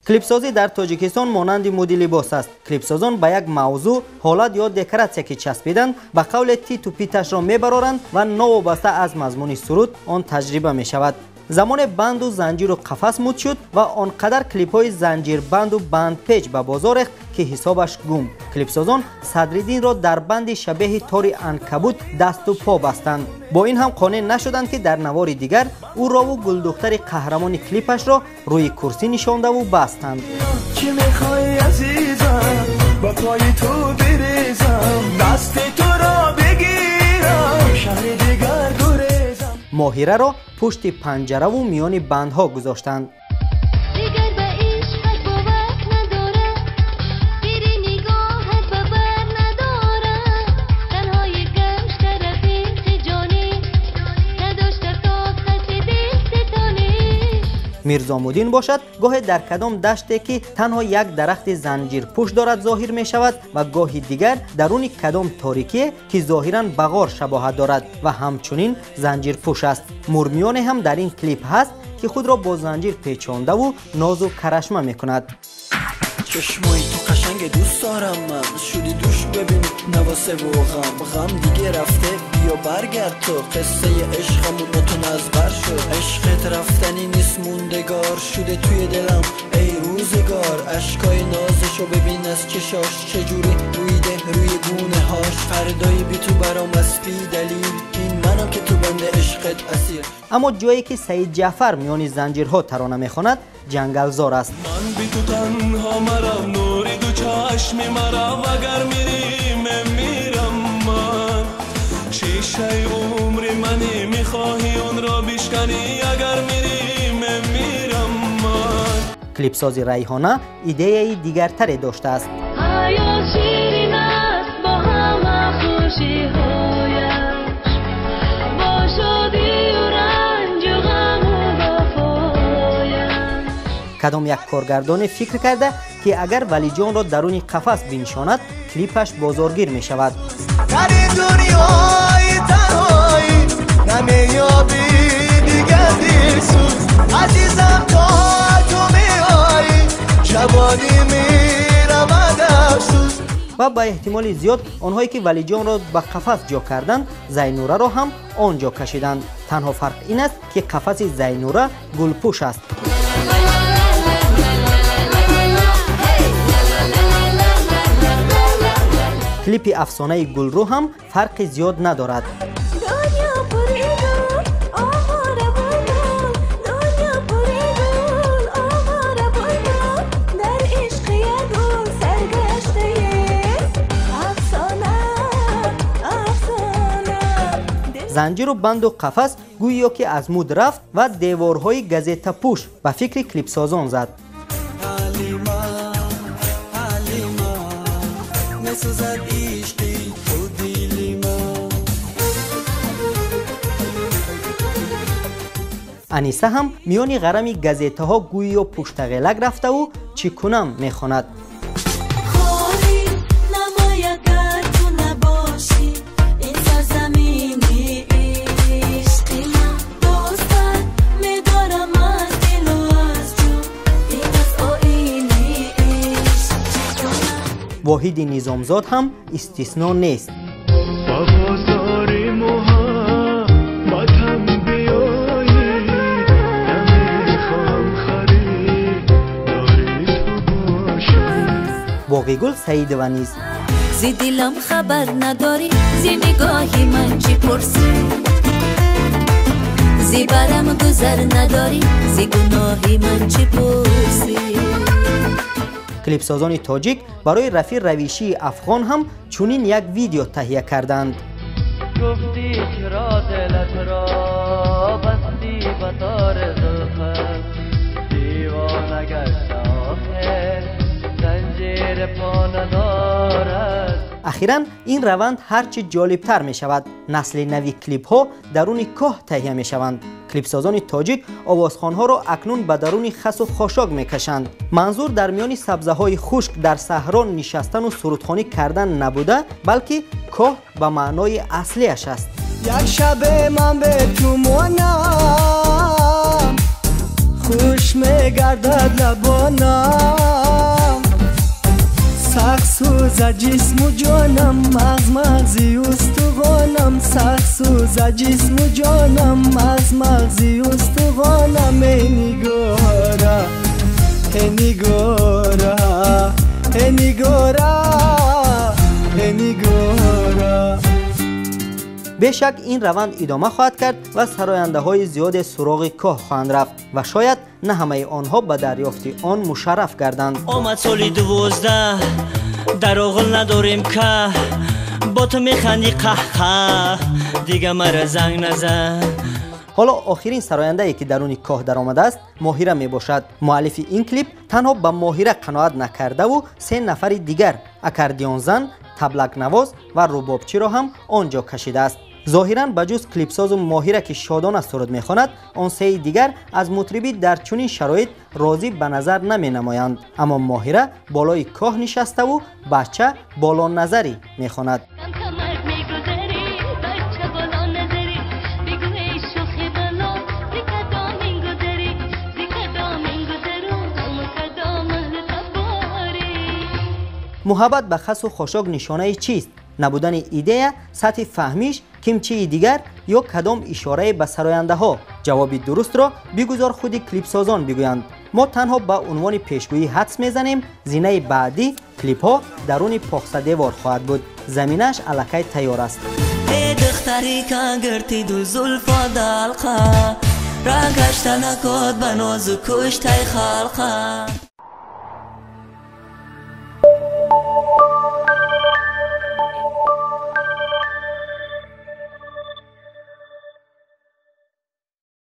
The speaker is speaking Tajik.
Клипсозӣ дар Тоҷикистон монанди муди либос аст. Клипсозон ба як мавзӯъ, ҳолат ё декоратсия ки часпиданд, ба қавле титу питашро мебароранд ва новобаста аз мазмуни суруд он таҷриба мешавад. Замоне банду занҷиру қафас муд шуд ва он қадар клипҳои занҷирбанду бандпеч ба бозор рехт, ки ҳисобаш гум. Клипсозон Садриддинро дар банди шабеҳи тори анкабут дасту по бастанд. Бо ин ҳам қонеъ нашуданд, ки дар навори дигар ӯрову гулдухтари қаҳрамони клипашро рӯи курсӣ нишондаву бастанд. Чӣ мехоҳӣ, азизам, ба пои ту бирезам, дасти туро бигирам, шаҳри дигар гурезам. Моҳираро пушти панҷараву миёни бандҳо гузоштанд. Дигар ба ишқат бовар надорам, пири нигоҳат ба бар надорам, танҳои гашта рафиқи ҷонӣ, надошта тоқати дилситонӣ. Мирзомуддин бошад, гоҳе дар кадом даште, ки танҳо як дарахти занҷирпӯш дорад, зоҳир мешавад ва гоҳи дигар даруни кадом торикие, ки зоҳиран ба ғор шабоҳат дорад ва ҳамчунин занҷирпӯш аст. Мурмиёне ҳам дар ин клип ҳаст, ки худро бо занҷир печондаву нозу карашма мекунад. Чашмои ту қашанге, дӯст дорам ман, шуди душ бибин навосеву ғам, ғам диге рафте, биё баргард ту, қиссаи ишқамон нотун аз бар шуд, ишқет рафтанӣ нест, мондегор шуде туи дилам, эй рӯзгор, ашкои нозашо бибин аз чашош, чеҷури рӯиде рӯи гунаҳош, фардои би ту баром аст бедалил, ин манам ки ту банди ишқет асир. Аммо ҷое ки Саид Ҷаъфар миёни занҷирҳо тарона мехонад, ҷангалзор аст. Ман би ту танҳо марам, нури ду чашми марам, агар мирӣ мемирам ман, шишаи умри мани, мехоҳӣ онро бишканӣ, агар мирӣ мемирам ман. Клипсози Райҳона идеяи дигартаре доштааст. Ҳаёт ширин аст бо ҳама хушиҳояш, бо шодию ранҷу ғаму вафояш. Кадом як коргардоне фикр карда, ки агар Валиҷонро даруни қафас бинишонад, клипаш бозоргир мешавад. Дар ин дунёи танҳоӣ намеёбӣ дигар дилсӯз, азизам, то ту меоӣ ҷавонӣ меравад афсӯс. Ва ба эҳтимоли зиёд онҳое, ки Валиҷонро ба қафас ҷо карданд, Зайнураро ҳам он ҷо кашиданд. Танҳо фарқ ин аст, ки қафаси Зайнура гулпӯш аст. Клипи афсонаи Гулрӯ ҳам фарқи зиёд надорад. Дунё пури гул, овора булбул, дунё пури гул, овора булбул, дар ишқи як гул саргаштаем, афсона, афсона. Занҷиру банду қафас гӯё ки аз муд рафт ва деворҳои газетапӯш ба фикри клипсозон зад. Ҳалима, Ҳалима, месӯзад ишқи ту дили ман. Аниса ҳам миёни ғарами газетаҳо гӯё пуштағелак рафтаву чӣ кунам мехонад. Холӣ намояд гар ту набошӣ, ин сарзамини ишқи ман. Дӯстат медорам аз дилу аз ҷон, ин аст оини ишқ, чӣ кунам. Воҳиди Низомзод ҳам истисно нест. Ба бозори муҳаббатам биёӣ, намехоҳам харидори ту бошам. Боғигул Саидова низ. Зи дилам хабар надорӣ, зи нигоҳи ман чӣ пурсӣ, зи барам гузар надорӣ, зи гуноҳи ман чӣ пурсӣ. Клипсозони тоҷик барои рафиқ равишии афғон ҳам чунин як видео таҳия карданд. Гуфтӣ чаро дилат ро бастӣ ба тори зулфат, девона гашта охир, занҷир по надорад. Ахиран ин раванд ҳарчи ҷолибтар мешавад. Насли нави клипҳо даруни коҳ таҳия мешаванд. Клипсозони тоҷик овозхонҳоро акнун ба даруни хасу хошок мекашанд. Манзур дар миёни сабзаҳои хушк дар саҳро нишастану сурудхонӣ кардан набуда, балки коҳ ба маънои аслиаш аст. Як шабе ман бе ту монам, Хуш мегардад лабонам, сахт сӯза ҷисму ҷонам, мағз мағзи устуғонам, сахт сӯза ҷисму ҷонам, мағз мағзи устуғонам. Эй нигора, эй нигора, эй нигора, эй нигора. Бешак ин раванд идома хоҳад кард ва сарояндаҳои зиёде суроғи коҳ хоҳанд рафт ва шояд на ҳамаи онҳо ба дарёфти он мушарраф гарданд. Омад соли 12, дар оғил надорем ка, бо ту механди қаҳқа, дига мара занг назан. Ҳоло охирин сарояндае ки даруни коҳ даромадааст Моҳира мебошад. Муаллифи ин клип танҳо ба Моҳира қаноат накардаву се нафари дигар аккордеонзан, таблакнавоз ва рубобчиро ҳам он ҷо кашидааст. Зоҳиран ба ҷуз клипсозу Моҳира ки шодона суруд мехонад, он сеи дигар аз мутрибӣ дар чунин шароит розӣ ба назар наменамоянд. Аммо Моҳира болои коҳ нишаставу бача болоназарӣ мехонад. Муҳаббат ба хасу хошок нишонаи чист? Набудани идея, сатҳи фаҳмиш, кимчии дигар ё кадом ишорае ба сарояндаҳо? Ҷавоби дурустро бигузор худи клипсозон бигӯянд. Мо танҳо ба унвони пешгӯӣ ҳадс мезанем. Зинаи баъдӣ клипҳо даруни похсадевор хоҳад буд. Заминааш аллакай тайёр аст. Э духтари кангиртиду зулфо далқа, рангашта накод ба нозу куштаи халқа.